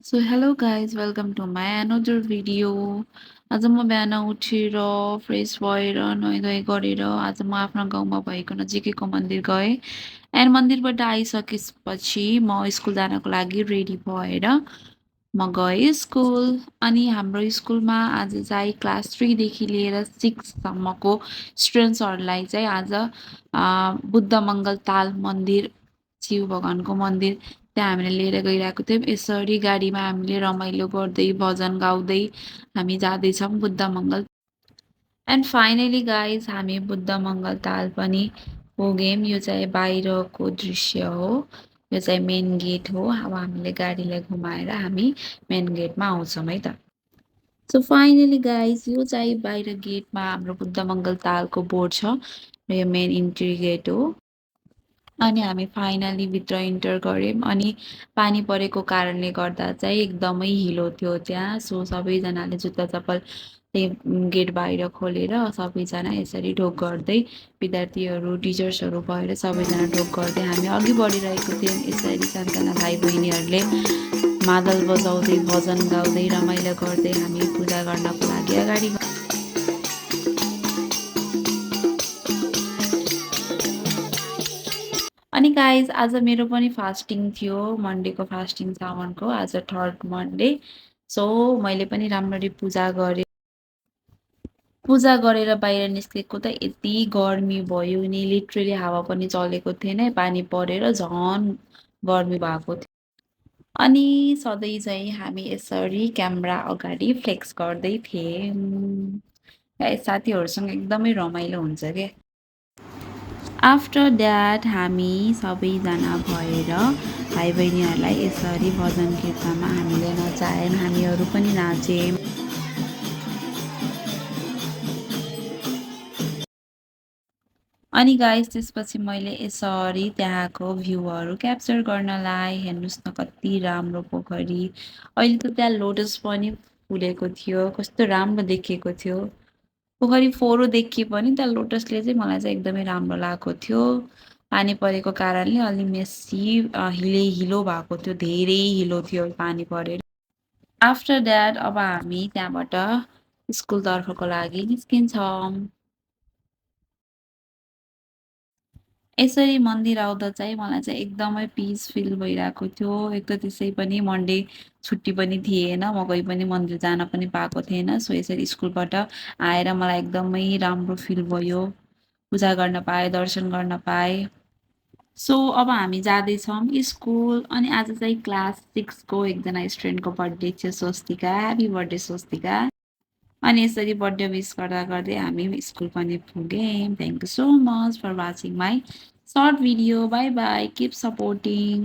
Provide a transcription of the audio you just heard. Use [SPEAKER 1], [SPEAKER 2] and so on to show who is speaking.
[SPEAKER 1] So hello guys welcome to my another video. आज म बिहान उठेर फ्रेस भएर नुहाइधुवाइ गरेर आज म आफ्नो गाउँमा भएको नजिकैको मन्दिर गएँ। एन्ड मन्दिरबाट आइसकेपछि म स्कुल जानको लागि रेडी भएर म गएँ स्कुल। अनि हाम्रो स्कुलमा आज चाहिँ क्लास 3 देखि लिएर 6 सम्मको स्टुडेन्ट्सहरूलाई चाहिँ आज बुद्ध मङ्गल ताल मन्दिर, शिव भगवानको मन्दिर त्यहाँ हामीले लिएर गइरहेको थियौँ। यसरी गाडीमा हामीले रमाइलो गर्दै भजन गाउँदै हामी जाँदैछौँ बुद्ध मङ्गल। एन्ड फाइनली गाइज हामी बुद्ध मङ्गल ताल पनि पुग्यौँ। यो चाहिँ बाहिरको दृश्य हो, यो चाहिँ मेन गेट हो। अब हामीले गाडीलाई घुमाएर हामी मेन गेटमा आउँछौँ है त। सो फाइनली गाइज यो चाहिँ बाहिर गेटमा हाम्रो बुद्ध मङ्गल तालको बोर्ड छ र यो मेन इन्ट्री गेट हो। अनि हामी फाइनली भित्र इन्टर गऱ्यौँ। अनि पानी परेको कारणले गर्दा चाहिँ एकदमै हिलो थियो त्यहाँ। सो सबैजनाले जुत्ता चप्पल त्यही गेट बाहिर खोलेर सबैजना यसरी ढोक गर्दै विद्यार्थीहरू टिचर्सहरू भएर सबैजना ढोक गर्दै हामी अघि बढिरहेको थियौँ। यसरी सानसाना भाइ बहिनीहरूले मादल बजाउँदै भजन गाउँदै रमाइलो गर्दै हामी पूजा गर्नको लागि अगाडि। अनि गाइज आज मेरो पनि फास्टिङ थियो, मन्डेको फास्टिङ साउनको, आज थर्ड मन्डे। सो मैले पनि राम्ररी पूजा गरेर बाहिर निस्केको त यति गर्मी भयो नि, लिटरली हावा पनि चलेको थिएन, पानी परेर झन् गर्मी भएको थियो। अनि सधैँ चाहिँ हामी यसरी क्यामेरा अगाडि फ्लेक्स गर्दै थियौँ। साथीहरूसँग एकदमै रमाइलो हुन्छ क्या। आफ्टर द्याट हामी सबैजना भएर भाइ बहिनीहरूलाई यसरी भजन कीर्तनमा हामीले नचायौँ, हामीहरू पनि नाच्यौँ। अनि गाइस त्यसपछि मैले यसरी त्यहाँको भ्यूहरू क्याप्चर गर्नलाई हेर्नुहोस् न कति राम्रो पोखरी। अहिले त त्यहाँ लोटस पनि फुलेको थियो, कस्तो राम्रो देखिएको थियो। पोखरी फोहोरो देखिए पनि त्यहाँ लोटसले चाहिँ मलाई चाहिँ एकदमै राम्रो लागेको थियो। पानी परेको कारणले अलि मेस्सी हिलो भएको थियो, धेरै हिलो थियो पानी परेर। आफ्टर द्याट अब हामी त्यहाँबाट स्कुलतर्फको लागि निस्किन्छौँ। यसरी मन्दिर आउँदा चाहिँ मलाई चाहिँ एकदमै पिस फिल भइरहेको थियो। एक त त्यसै पनि मन्डे छुट्टी पनि थिएन, म कोही पनि मन्दिर जान पनि पाएको थिएन। सो यसरी स्कुलबाट आएर मलाई एकदमै राम्रो फिल भयो, पूजा गर्न पाएँ, दर्शन गर्न पाएँ। सो अब हामी जाँदैछौँ स्कुल। अनि आज चाहिँ क्लास 6 को एकजना स्टुडेन्टको बर्थडे थियो, स्वस्तिका। Happy birthday Swastika. अनि यसरी बर्थडे विस गर्दा गर्दै हामी स्कुल पनि पुग्यौँ। Thank you so much for watching my short video. Bye bye, keep supporting.